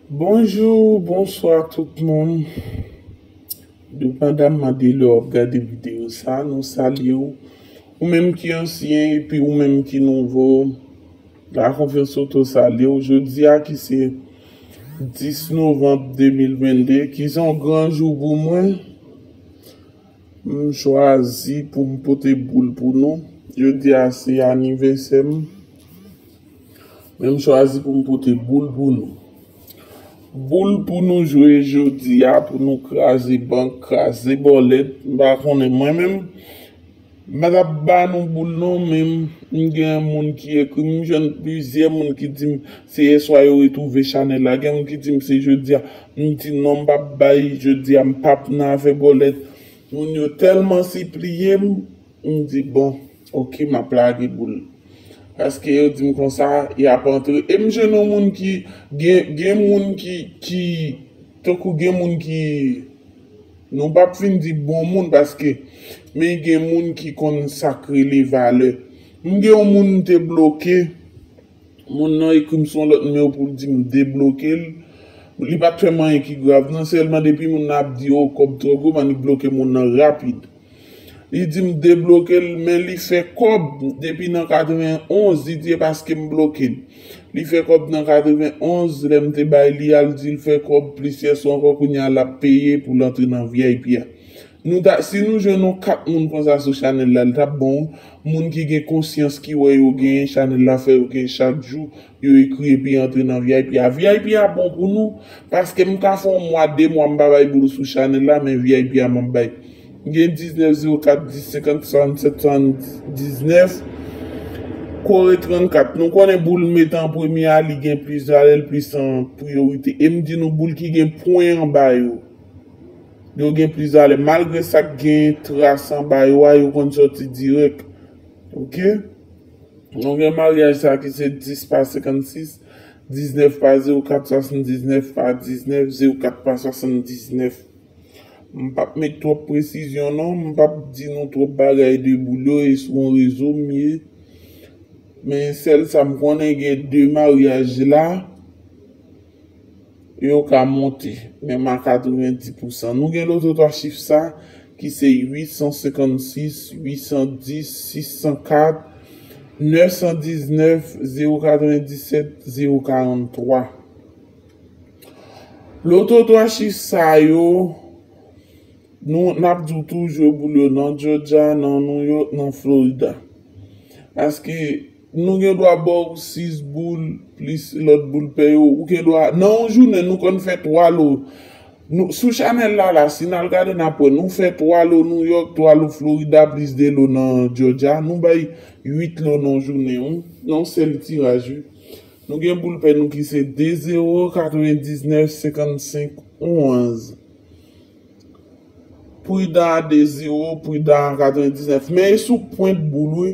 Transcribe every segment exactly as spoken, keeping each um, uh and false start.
Bonjou, bonswa tout moun. Depandamman de lè w ap gade videyo sa, nou salye w. Ou menm ki ansyen epi ou menm ki nouvo, Lakonfyans Oto salye w. Jodi a ki se dis novanm de mil vennde, ki se yon gran jou pou mwen. M chwazi pou m pote boul pou nou. Jodi a se anivèsè m. Men m chwazi pou m pote boul pou nou. Boul pou nou jwe jodi a, pou nou kraze bank, kraze bòlèt. M pa konnen mwen menm. M pa t ap ba nou boul non, men m gen moun ki ekri m, m jwenn plizyè moun ki di m se yèswa yo retwouve chanèl la. Gen moun ki di m se jodi a. M di non, m p ap bay jodi a, m p ap nan afè bòlèt. Moun yo tèlman sipliye m, m di bon, oke, m ap lage boul. Paske yo di m konsa, y ap antre. E m jwenn yon moun ki, gen, gen moun ki, ki, tankou gen moun ki, nou p ap fin di bon moun, paske, men gen moun ki konn sa k rele valè. M gen yon moun m te bloke, moun nan ekri m sou yon lòt nimewo pou l di m debloke l. Li pa t fè m anyen ki grav non, sèlman depi moun nan ap di o kòb twò gwo, m annik bloke moun nan rapid. Li di m debloke l, men li fè kòb depi nan katrevenonz, li di e paske m bloke l. Li fè kòb nan katrevenonz, lè m te bay li a, l di l fè kòb plis yèswa ankò, kounye a l ap peye pou l antre nan V I P a. Nou ta, si nou jwenn yon kat moun konsa sou chanèl la, li t ap bon wi. Moun ki gen konsyans, ki wè yo genyen, chanèl la fè yo genyen chak jou, yo ekri epi antre nan V I P a. V I P a bon pou nou, paske m ka fè yon mwa, de mwa m pa bay boul sou chanèl la, men V I P a m ap bay. M gen diznèf zewo kat dis senkant swasannsèt swasanndisnèf, kore trannkat. Nou konnen boul m mete an premye a, li gen plis valè, l plis an priyorite. E m di nou boul ki gen pwen anba yo. Yo gen plis valè. Malgre sa k gen tras anba yo a, yo konn sòti dirèk. Oke? Nou gen maryaj sa ki se dis pa senkannsis, diznèf pa zewo kat, swasanndiznèf pa diznèf, zewo kat pa swasanndiznèf. M p ap met twòp presizyon non, m p ap di nou twòp bagay de boul yo, e sou yon rezo m ye. Men sèl sa m konnen, gen de maryaj la, yo ka monte, menm a katrevenndis pousan. Nou gen loto twa chif sa, ki se uit san senkannsis, uit san dis, sis san kat, nèf san diznèf, zewo katrevenndisèt, zewo karanntwa. Loto twa chif sa yo, nou, n ap di w tou jwe boul yo nan Georgia, nan New York, nan Florida. Paske nou gen dwa ba w sis boul plis lòt boul pè yo. Ou gen dwa, nan yon jounen, nou konn fè twa lo. Nou, sou chanèl la, la, si n al gade, n ap wè, nou fè twa lo New York, twa lo Florida, plis de lo nan Georgia. Nou bay uit lo nan yon jounen, wi. Nan yon sèl tiraj, wi. Nou gen boul pè nou ki se de zewo, katrevendiznèf, senkannsenk, onz. Prida a de zewo, Prida a katrevendiznèf. Men e sou pwent boul, wi.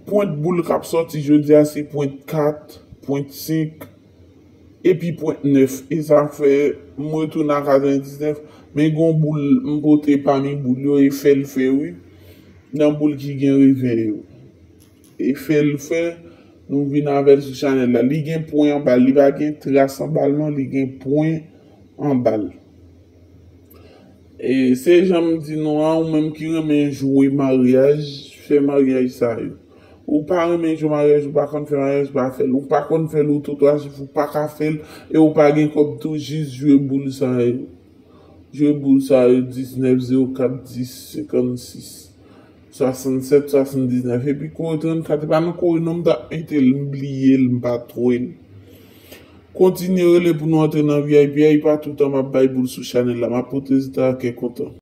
Pwent boul k ap sòti jodi a se pwent kat, pwent senk, epi pwent nèf. E sa fè m retounen a katrevendiznèf. Men gon boul m pote pami boul yo, e fè l fè, wi. Nan boul ki gen revè yo. E fè l fè, nou vin avè l sou chanèl la. Li gen pwen anba l, li pa gen tras anba l non, li gen pwen anba l. E se jan m di nou an, ou menm ki renmen jwe maryaj, fè maryaj sa yo. Ou pa renmen jwe maryaj, ou pa konn fè maryaj, pa fè l. Ou pa konn fè loto twa chif, ou pa ka fè l, e ou pa gen kòb tou, jis jwe boul sa yo. Jwe boul sa yo, diznèf zewo kat dis senkannsis swasannsèt swasanndiznèf. Epi kore trannkat, e pa nan kore non m t ap mete l, m bliye l, m pa t wè l. Kontinye rele pou nou antre nan V I P a, e pa toutan m ap bay boul sou chanèl la. M ap pote rezilta a kè kontan.